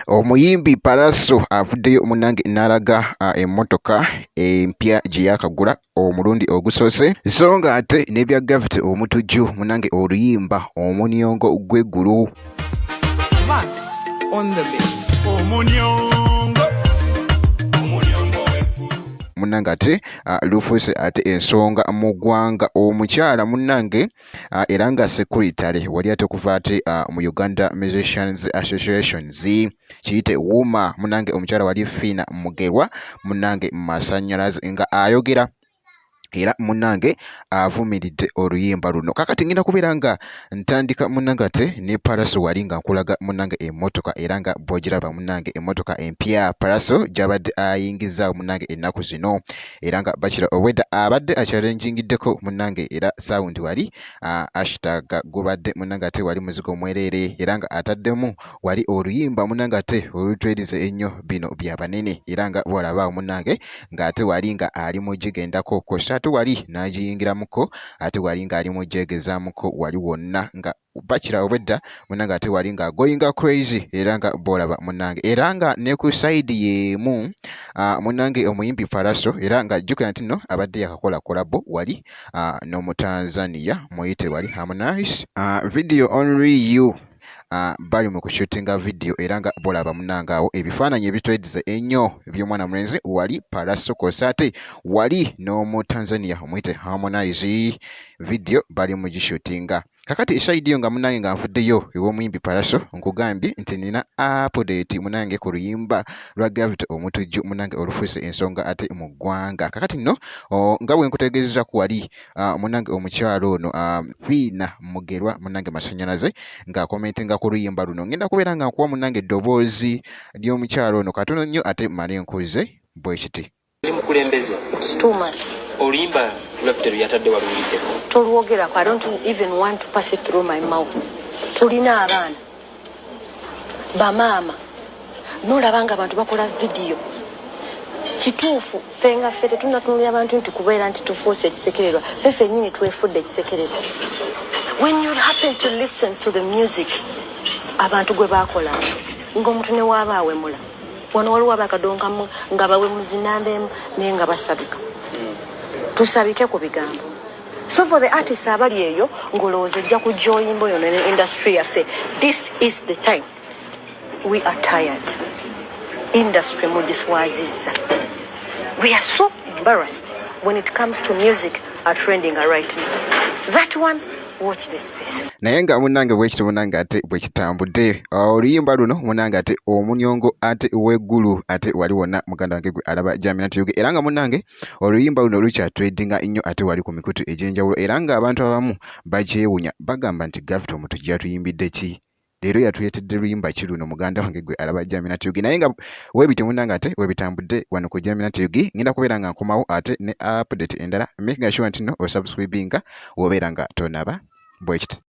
Omuyimbi Pallaso avuddeyo munnange n'alaga emmotoka empya gye yaakagula omulundi ogusoose, so ng'ate n'ebya Gravity Omutujju munnange oluyimba Omunyongo gw'Eggulu. Mass on the beat. Omunyongo, omunyongo w'eggulu. Munnange ate lufuuse ate ensonga mu ggwanga. Omukyala munnange era nga secretary wali ate okuva ate mu Uganda Musicians Associations, kiyite UMA, munnange omukyala wali Fiina Mugerwa munnange Masanyalaze nga ayogera era munnange avumiridde oluyimba luno. Kakati ngenda kubeera nga ntandika munnange ate ne Pallaso wali nga nkulaga munnange emmotoka, era nga bw'ogiraba munnange emmotoka empya Pallaso gy'abadde ayingizaawo munnange ennaku zino, era nga bakira obwedda abadde akyalenjingiddeko munnange era sound wali hashtag gubadde munnange ate wali muzigo mwereere, era nga ataddemu wali oluyimba munnange ate olutwerize ennyo bino bya banene, era nga bw'olaba munnange ng'ate wali nga ali mu gigendako kw'ossa ate wali n'agiyingiramuko, ate wali ng'ali mu gyegezaamuko wali wonna nga bakira obwedda munnange ate wali nga going crazy, era nga bw'olaba munnange era nga ne ku side y'emu munnange omuyimbi Pallaso, era nga jjukira nti nno abadde yakakola collabo wali n'Omutanzania muyite wali Harmonize, video Only You. Bali mu kushootinga video, era nga bw'olaba munnange awo ebifaananyi ebitwedize ennyo eby'omwana mulenzi wali Pallaso kw'ossa ate wali n'Omutanzania omuyite Harmonize, video bali mu gishootinga. Kakati e side eyo nga munnange nga nvuddeyo ew'omuyimbi Pallaso, nkugambye nti nina update munnange ku luyimba lwa Gravity Omutujju munnange olufuuse ensonga ate mu ggwanga. Kakati nno nga bwe nkutegeezezza ku wali munnange omukyala ono Fiina Mugerwa munnange Masanyalaze ng'akomentinga ku luyimba luno, ngenda kubeera nga nkuwa munnange eddoboozi ly'omukyala ono katono nnyo ate mmale nkuze bwe kiti. Oli mukulembeze. It's too much. Oluyimba Gravity lwe yatadde waluwuliddeko? Tolwogerako. I don't even want to pass it through my mouth. Tulina abaana, bamaama, nolaba nga abantu bakola vidiyo. Kituufu, ffe nga ffe tetunatunulira abantu nti kubeera nti tufuuse ekisekererwa, ffe ffennyini twefudde ekisekererwa. When you happen to listen to the music abantu gwe bakolanga, ng'omuntu ne waaba awemula wano, waliwo abakadonkamu nga bawemuzi namba emu, naye nga basabika. Tusabike ku bigambo. So for the artists abali eyo ng'olowooza ojja kujja oyimba oyo ne industry yaffe, this is the time. We are tired. Industry mugiswazizza. We are so embarrassed when it comes to music are trending right now. That one, watch this space. Naye nga munnange bwekityo munnange ate bwe kitambudde oluyimba luno munnange ate Omunyongo ate w'Eggulu ate wali wonna muganda wange gwe alaba Jamina Tuyuge, era nga munnange oluyimba luno lukyatwedinga nnyo ate wali ku mikutu egy'enjawulo, era ng'abantu abamu bakyewuunya, bagamba nti Gravity Omutujju yatuyimbidde ki leero, yatuleetedde luyimba ki luno? Muganda wange gwe alaba Jamina Tuyugi, naye nga weebityo munnange ate webitambudde wano ku Jamina Tuyugi, ngenda kubeera nga nkomawo ate ne update endala, making sure nti nno osubscribinga w'obeera nga tonaba bwe kiti.